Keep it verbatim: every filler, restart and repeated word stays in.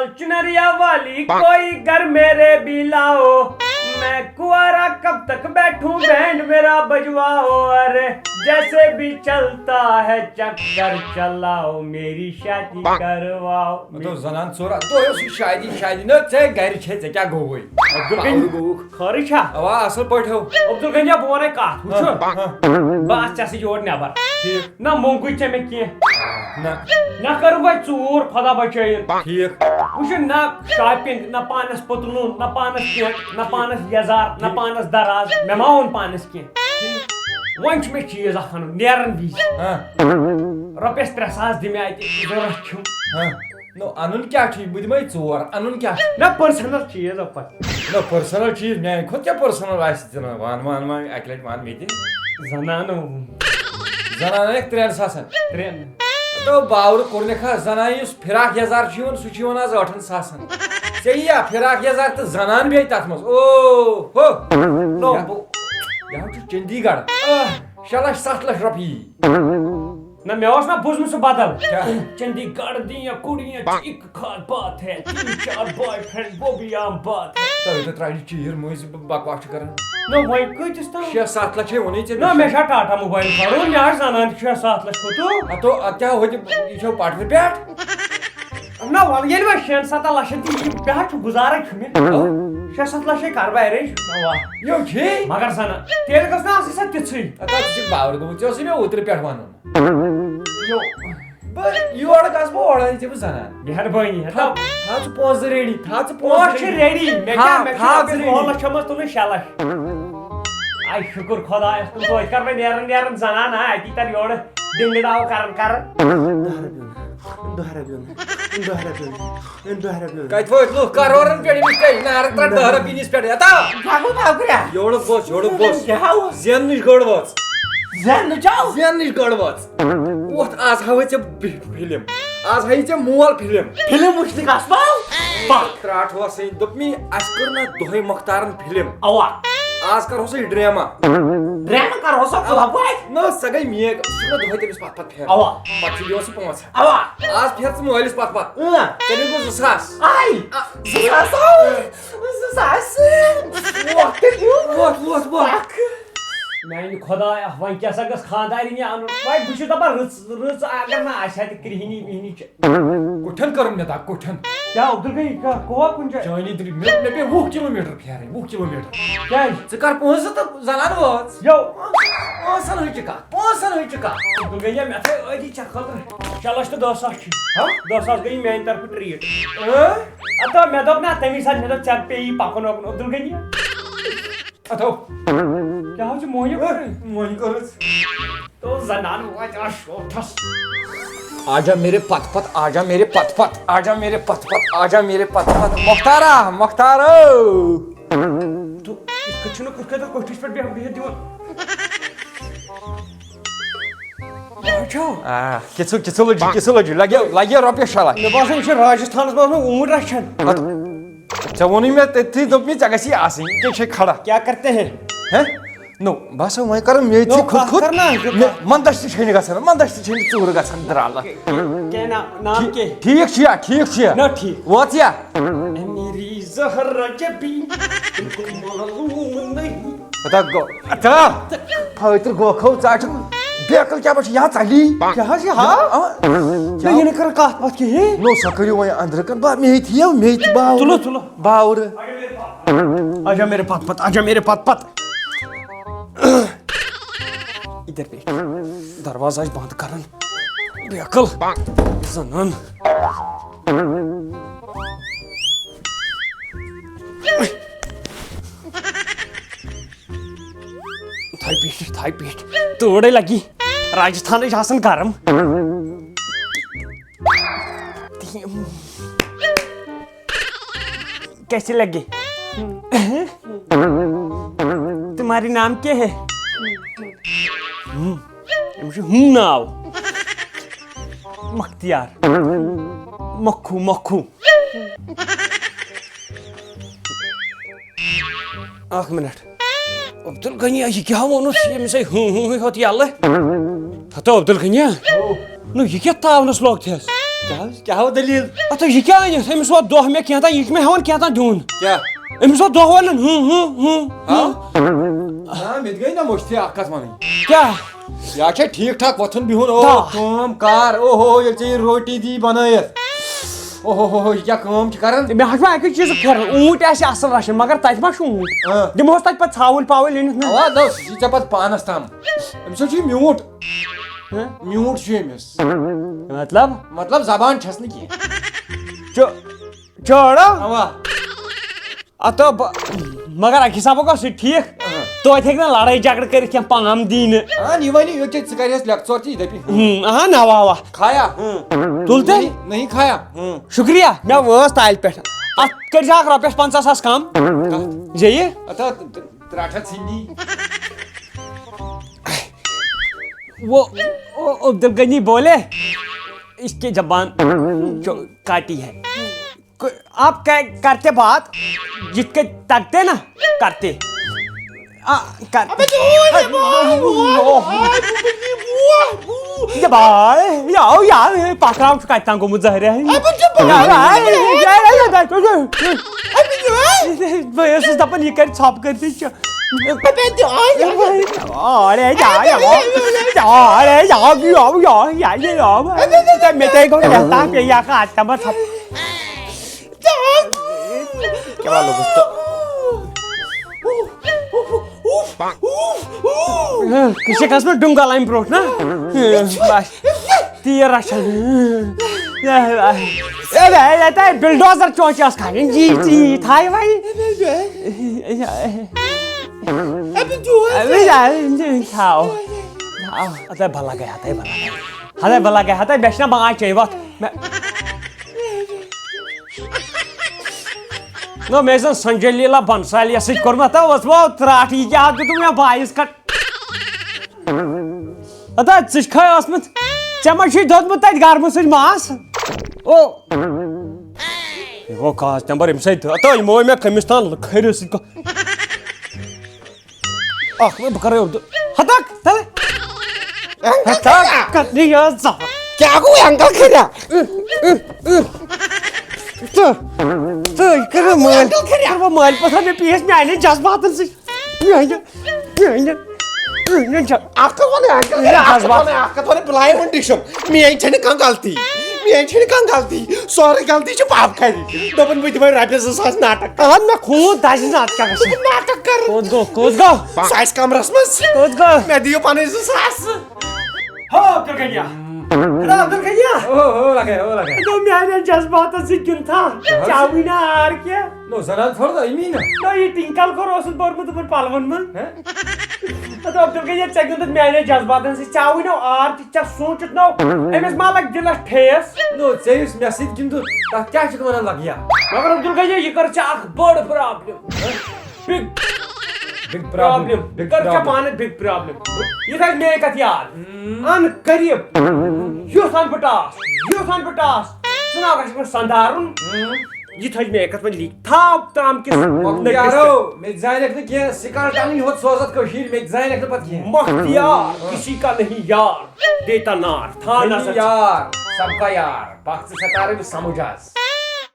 चुनरिया वाली कोई घर मेरे भी लाओ। मैं कुआरा कब तक बैठूं, बैंड मेरा बजवाओ। अरे जैसे भी चलता है चक्कर चलाओ, मेरी शादी करवाओ। مےٚ دوٚپ زنان ژوٚر، اَتھ دوٚپ شادی شادی نہ، ژےٚ گرِ چھے، ژےٚ کیٛاہ گوٚوُے؟ عبدالغنی۔ پاورٕ گوٚوُکھ۔ خٲرٕے چھا؟ اوا، اصل پٲٹھۍ ہو۔ عبدالغنی، بہٕ ونے کتھ، وٕچھ۔ ہاں، ہاں۔ بہٕ آسہٕ ژےٚ سۭتۍ یور نٮ۪بر۔ ٹھیٖک۔ نہ مونٛگُے ژےٚ مےٚ کینٛہہ۔ نہ۔ نہ کٔرٕم وۄنۍ ژوٗر، خۄدا بچٲیِن۔ ٹھیٖک۔ وٕچھ نہ، shopping، نہ پانس پتلوٗن، نہ پانس pant، نہ پانس یزار، نہ پانس دراز، مےٚ ما اوٚن پانس کینٛہہ۔ وۄنۍ چھُ مےٚ چیٖز اکھ اَنُن نیرن وِزِ۔ ہاں۔ رۄپیس ترٛےٚ ساس دِ مےٚ اَتہِ، ضوٚرتھ چھُم۔ ہاں۔ نو، اَنُن کیٛاہ چھُے؟ بہٕ دِمے ژور۔ اَنُن کیٛاہ چھُ؟ نہ، personal چیٖز اَپٲرۍ۔ نہ، personal چیٖز میٛانہِ کھۄتہٕ کیٛاہ personal آسہِ ژےٚ؟ وَن، وَن، وَن، اَکہِ لَٹہِ وَن مےٚ تہِ۔ زنانہٕ۔ زنانہٕ اَکھ ترٛٮ۪ن ساسَن۔ ترٛٮ۪ن۔ تو باورٕ کوٚرنَکھ ہا، زنانہِ یُس فراق یزار چھُ یِوان، سُہ چھُ یِوان آز ٲٹھَن ساسَن۔ ژےٚ یِیا فراق یزار تہٕ زنان بیٚیہِ تَتھ منٛز؟ او ہو۔ نو، یا-، بہٕ۔ یہِ حظ چھُ چندی گڑھ۔ آہ۔ شےٚ لَچھ، سَتھ لَچھ رۄپیہِ۔ نہ، مےٚ اوس نہ بوٗزمُت سُہ بدل۔ کیٛاہ؟ چندی گڑھ دی یا کُڑی یا چیٖک۔ خاص بات ہے، تین چار boyfriend، وہ بھی عام بات ہے۔ تۄہہِ تہِ ترٛایہِ چیٖر مٔنٛزۍ، بکواس چھِ کران۔ نہ، وۄنۍ کۭتِس تام؟ شےٚ ستھ لچھ ہے ووٚنُے ژےٚ نہ، مےٚ۔ مےٚ چھا ٹاٹا موبایل کھارُن؟ مےٚ آسہِ زنان تہِ شےٚ ستھ لچھ کھوٚتُو۔ ہتو، اتھ کیٛاہ ہوٚتہِ، یہِ چھو پٹھرِ پٮ۪ٹھ؟ نہ، وَلہٕ ییٚلہِ وۄنۍ شٮ۪ن ستن لچھن تہِ یی، مےٚ حظ چھُ گُزارے چھُ مےٚ۔ ہتو؟ شےٚ ستھ لچھ ہے کر بہٕ arrange؟ اوا۔ یو چھی؟ مگر زنان، تیٚلہِ گٔژھ نہ آسٕنۍ سۄ تِژھٕے۔ ہتو، ژٕ چھُکھ باورٕ گوٚمُت، ژےٚ اوسُے مےٚ اوترٕ پٮ۪ٹھ وَنُن۔ یو۔ بہٕ یورٕ گژھٕ بہٕ اورٕ أنۍ ژےٚ بہٕ زنان۔ مہربٲنی، ہتا۔ تھاو، تھاو ژٕ پونٛسہٕ زٕ ready، تھاو ژٕ پونٛسہٕ پونٛسہٕ چھِ ready۔ Ready، مےٚ تھاو، کیٛاہ، مےٚ چھِ تھاو رۄپیَس ژٕ ready۔ ٲٹھ لَچھ، چھَمَس تُلٕنۍ شےٚ لَچھ۔ آے شُکُر خۄدایَس کُن، توتہِ کَر وۄنۍ نیران نیران زنان، ہا، اَتی تَر یورٕ ڈِنٛگہٕ ڈاو کَران کَران۔ دَہ رۄپیہِ، دَہ رۄپیہِ، دَہ رۄپیہِ۔ دَہ رۄپیہِ۔ کتہِ وٲتۍ لُکھ کرورن پٮ۪ٹھ؟ أمِس کیٛاہ نارٕ ترٛٹھ دَہ رۄپیہِ نِس پٮ۪ٹھ؟ اتا! کیٛاہ گوٚو باکریا؟ یورٕ بوز، یورٕ بوز۔ کیٛاہ اوس؟ زیننٕچ گٔڑ وٲژ۔ زیننٕچ آو؟ زیننٕچ گٔڑ وٲژ۔ ووتھ، آز ہاوے ژےٚ بہِ-، فلم۔ آز ہاوے ژےٚ مول فلم۔ فلم وٕچھنہِ گژھٕ بہٕ؟ پکھ۔ ترٛٹھ وسٕنۍ دوٚپ مےٚ، اَسہِ کٔر نہ دۄہے مۄختارن فلم۔ اوا۔ آز کرہوس أسۍ ڈرامہ۔ ڈرامہ کرہوس سا کلب وٲلۍ؟ نہ، سۄ گٔے میٲنۍ، سُہ چھُ مےٚ دۄہے تٔمِس پتھ پتھ پھیران۔ اوا۔ پتہٕ چھُ دِوان سُہ پونٛسہٕ۔ اوا۔ آز پھیر ژٕ مٲلِس پتھ پتھ۔ اۭں۔ ژےٚ دِمہٕ بہٕ زٕ ساس۔ آے۔ آ۔ زٕ ساس آو۔ زٕ ساس۔ وۄتھ۔ تہِ دیُن۔ وۄتھ، وۄتھ، وۄتھ۔ اکھ۔ میانہِ خۄدایا، وۄنۍ کیٛاہ سا گٔژھ خانٛدارِنۍ اَنُن؟ وۄنۍ بہٕ چھُس دَپان، رٕژ، رٕژ اگر نہٕ آسہِ ہا تہِ کرٛہِنی وِہِنی چھِ۔ کُٹھٮ۪ن کٔرٕن مےٚ دَگ، کُٹھٮ۪ن۔ کیٛاہ عبدالغنی، کیٛاہ گوٚوا کُنہِ جایہِ؟ چٲنی دٔلیٖل، مےٚ، مےٚ پیٚیہِ وُہ کِلوٗ میٖٹر پھیرٕنۍ، وُہ کِلوٗ میٖٹر۔ کیٛازِ؟ ژٕ کر پونٛسہٕ تہٕ زنان وٲژ۔ یو۔ پونٛسن ہٕنٛز چھِ کتھ، پونٛسن ہٕنٛز چھِ کتھ۔ عبدالغنی، مےٚ تھٲے أتی ژےٚ خٲطرٕ شےٚ لچھ تہٕ دَہ ساس چھِ۔ ہا؟ دَہ ساس گٔیی میانہِ طرفہٕ treat۔ اۭں؟ اَدٕ مےٚ دوٚپ نا تَمی ساتہٕ، مےٚ دوٚپ ژےٚ پیٚیی پکُن وکُن عبدالغنی۔ اَدٕ۔ کیٛاہ حظ چھِ مۄہنیو کٔرٕنۍ؟ مۄہنیو کٔرٕس۔ تو زنان واتہِ آز شوٹھس۔ آجا میرے پتھ پتھ، آجا میرے پتھ پتھ، آجا میرے پتھ پتھ، آجا میرے پتھ پتھ۔ مۄختارا، مۄختارو۔ تو یِتھ کٔنۍ چھُنہٕ کُٹھۍ خٲطرٕ کُٹھِس پٮ۪ٹھ بیٚہُن، بِہِتھ دِوان۔ یہِ چھُ؟ آ، کِژھٕ، کِژھٕ لٔجہِ، کِژھٕ لٔجہِ؟ لگیو، لگیو رۄپیس شےٚ لچھ۔ مےٚ باسان، یہِ چھُ راجستھانس منٛز اوسمُت اوٗنۍ رچھان۔ ژےٚ ووٚنُے مےٚ تٔتھی، دوٚپ مےٚ، ژےٚ گژھی آسٕنۍ، یہِ کیٛاہ چھے کھڑا؟ کیا کرتے ہیں؟ ہے؟ نو، بس وۄنۍ کرو مےٚ تہِ نو، خود کتھ خود۔ کر نا، یہِ مےٚ کتھ۔ مندس تہِ چھے نہٕ گژھان، مندس تہِ چھے نہٕ ژوٗرٕ گژھان درالہٕ۔ کیا نا-، نام ٹھیٖک، کیا ہے؟ ٹھیٖک چھُیا، ٹھیٖک چھُیا؟ نا ٹھیٖک۔ وٲژ یا؟ میری زہرا جبھی تم کو معلوم نہیں۔ پتہ گوٚو، اچھا، فٲطر گوکھو، ژٕ چھُکھ بیکل کیٛاہ بچھ یا ژَلی؟ کیٛاہ حظ یہِ ہا؟ آ؟ نہ، یہِ نہٕ کَران کَتھ پَتھ کِہیٖنۍ۔ نو، سۄ کٔرِو وۄنۍ أنٛدرٕ کَن، با-، مے تہِ یَو، مے تہِ باورٕ۔ تُلو، تُلو۔ باورٕ۔ آجا میرے پتھ پتھ، آجا میرے پتھ پتھ۔ ادھر بیٹھ۔ دروازہ آسہِ بند کران۔ بیکل۔ زنان۔ تھاے پیٹھ، تھاے پیٹھ۔ تۭرے لگی۔ راجستھانٕچ آسان گرم۔ کیسے لگے؟ تمہاری نام کیا ہے؟ ہم، أمِس چھُ ہُم ناو۔ مختیار۔ مکھو، مکھو۔ اکھ منٹ۔ عبدالغنی، یہِ کیٛاہ ووٚنُس ییٚمِس ہے ہُم ہُم ہُم ہوت یَلہٕ؟ ہتو عبدالغنی، نو یہِ کیٛاہ تاونس لوگ تھس؟ کیٛاہ حظ؟ کیٛاہ ہو دٔلیٖل؟ اَتھ یہِ کیٛاہ أنِتھ؟ أمِس ووت دۄہ مےٚ کینٛہہ تام، یہِ چھُ مےٚ ہٮ۪وان کینٛہہ تام دیُن۔ کیٛاہ؟ أمِس ووت دۄہ وَنان، ہُہ، ہُہ، ہُہ، ہا؟ ہُہ۔ نہ، مےٚ تہِ گٔے نہ مٔشتھٕے اَکھ کَتھ وَنٕنۍ۔ کیٛاہ؟ یا چھا ٹھیٖک ٹھاک وۄتھُن بِہُن؟ او، دَہ۔ کٲم کار، او ہو، ییٚلہِ ژےٚ یہِ روٹی دی بَنٲیِتھ۔ او ہو ہو ہو، یہِ کیٛاہ کٲم چھِ کَران؟ مےٚ حظ چھُ اَکٕے چیٖز پھیران، اوٗنٛٹۍ آسہِ اَصٕل رَچھان، مگر تَتہِ ما چھُ اوٗنٛٹ؟ آ۔ دِمہوس تَتہِ پَتہٕ ژھاوٕلۍ پاوٕلۍ أنِتھ مےٚ۔ اَوا، نہ، سُہ چھُے ژےٚ پَتہٕ پانَس تام۔ أمِس حظ چھُ یہِ میوٗٹھ۔ ہہ؟ میوٗٹھ چھُ أمِس۔ مطلب؟ مطلب زبان چھَس نہٕ کینٛہہ۔ چو-، چوڑا؟ اَوا۔ اَتھ تو ب-، مگر اَکہِ حسابہٕ گوٚو سُہ ٹھیٖک۔ اہن۔ توتہِ ہیٚکہِ نہٕ لڑٲے جھگڑٕ کٔرِتھ کینٛہہ، پام دی نہٕ۔ اہن، یہِ وَنہِ یہِ کہِ ژٕ کَرِ اَسہِ lecture تہٕ یہِ دَپہِ، ہُم۔ اہن، اَوا، اَوا۔ کھایا؟ ہُم۔ تُل تیٚلہِ۔ نہیں، نہیں کھایا۔ ہُم۔ شُکریہ، مےٚ وٲژ تالہِ پٮ۪ٹھ۔ اَتھ کٔرۍ زِ اَکھ رۄپیَس پنٛژاہ ساس کَم۔ کَتھ؟ زے یہِ۔ اَتھ ہا ترٛٹھ ہَتھ ژھٕنۍ دی۔ وہ، وہ عبدالغنی بولے، اس کی زبان جو کاٹی ہے۔ کو-، آپ کہ-، کرتے بات، جس کے تکتے نا، کرتے۔ آ، کر-، ابے تو، یہ بھائی، یا، یا، پکراو چھُ کتہِ تام گوٚمُت ظٲہرِ۔ ابے تو، یا، یا، یا، یا، یا، یا، بہٕ ٲسٕس دپان، یہِ کرِ ژھۄپہٕ کٔرِتھ۔ اڑے جا، جا، اڑے جا، جا، جا، جا، جا، جا۔ مےٚ تے گوٚو کیٛاہ تام، بیٚیہِ اکھ آتمہ تھپھ۔ کیٛاہ لوٚگُس تہٕ؟ کٔشیٖرِ کھس منٛز ڈُنٛگل امہِ برونٛٹھ نا؟ بس۔ تیٖر رچھان۔ اے، اے، اے، تۄہہِ بلڈوزر چونچہِ ٲس کھالٕنۍ۔ جی، جی، تھایہِ وۄنۍ۔ اے، اے، اے، تھاو۔ تھاو۔ ہتے بلا گیا، ہتے بلا گیا۔ ہتے بلا گیا، ہتے مےٚ چھِنہ بہٕ آے چے وقت۔ مےٚ، نہ، مےٚ زن سنجے لیلا بنسالیس سۭتۍ کوٚرمُت، تہٕ اوس وۄنۍ ترٛٹھ، یہِ کیٛاہ دیُتُم مےٚ بایِس کٹ۔ ہتا، ژٕ چھُکھا اوسمُت؟ ژےٚ ما چھُے دوٚدمُت تَتہِ گرمہٕ سۭتۍ ماس؟ او۔ یہِ گوٚو خاص نمبر أمۍ سۭتۍ۔ ہتا، یِمو ہے مےٚ کٔمِس تام کھٔرِس سۭتۍ کو-، اکھ مِنٹ، بہٕ کرٕ اُردو۔ ہتک، تَلہٕ۔ ہتک، کَتنی یٲژ زَہر۔ کیٛاہ گوٚو، انکل کھٔریا؟ ژٕ، ژٕ، یہِ کٔر مےٚ مٲلۍ۔ انکل کھٔریا؟ کٔر مےٚ مٲلۍ پَتھر، مےٚ پیٚیَس میٛانٮ۪ن جذباتَن سۭتۍ۔ میٛانٮ۪ن، میٛانٮ۪ن، میٛانٮ۪ن جذ-، اکھ کتھ ونے، اکھ کتھ ونے، اکھ کتھ ونے، اکھ کتھ ونے، بہٕ لایہِ وۄنۍ ڈِشم۔ میٲنۍ چھنہٕ کانٛہہ غلطی، میٲنۍ چھنہٕ کانٛہہ غلطی، سورُے غلطی چھِ پاپہٕ کھرِ۔ دوٚپُن بہٕ دِمے رۄپیس زٕ ساس ناٹک۔ اہن، مےٚ کھوٗن دزِ ناٹکس۔ ناٹک کر۔ کوٚت گوٚو؟ کوٚت گوٚو؟ سُہ آسہِ کمرس منٛز۔ کوٚت گوٚو؟ مےٚ دِیِو پنٕنۍ زٕ ساس۔ ہو، عبدالغنیا۔ ہیلو، عبدالغنیا۔ او، ہو، لگے، ہو، لگے۔ دوٚپ میانٮ۪ن جذباتن سۭتۍ گِنٛدتھا؟ کیٛاہ حظ؟ چاوٕے نہ آر کینٛہہ۔ نو، زنان ژھوٚر تہٕ أمی نہ۔ نہ، یہِ ٹِنکل کوٚر اوسُس بوٚرمُت تِمن پلون منٛز۔ ہہ؟ مطلب، عبدالغنی، ژےٚ گِنٛدُتھ میانٮ۪ن جذباتن سۭتۍ، ژےٚ آوٕے نو آر تہِ، ژےٚ سوٗنٛچُتھ نو، أمِس ما لگہِ دِلس ٹھیس؟ نو، ژےٚ یُس مےٚ سۭتۍ گِنٛدُتھ، تتھ کیٛاہ چھُکھ ونان لگیا؟ مگر عبدالغنی، یہِ کٔر ژےٚ اکھ بٔڑ پرابلم۔ بگ بگ پرابلم۔ پرابلم۔ بگ کٔر ژےٚ پرابلم۔ پانہٕ بگ پرابلم۔ یہِ تھاو میٲنۍ کتھ یاد۔ ہم۔ ان قریب یُتھ ان بہٕ ٹاس، یُتھ ان بہٕ ٹاس، ژٕ نا گژھِ مےٚ سندارُن۔ ہم۔ یہِ تھٲج مےٚ اکھ کتھ وۄنۍ لیٖکھ۔ تھاو ترام کِس مۄختصر نٔٹِس پٮ۪ٹھ۔ یارو، مےٚ تہِ زانٮ۪کھ نہٕ کینٛہہ، سِکال ٹنٕے ہوت سوزتھ کٔشیٖرِ، مےٚ تہِ زانٮ۪کھ نہٕ پتہٕ کینٛہہ۔ مۄختیار، کسی کا نہیں یار، دیتا نار، تھا نہ نہیں سچ۔ یار، سب کا یار، پکھ ژٕ ستارٕ بہٕ سمجھ آز۔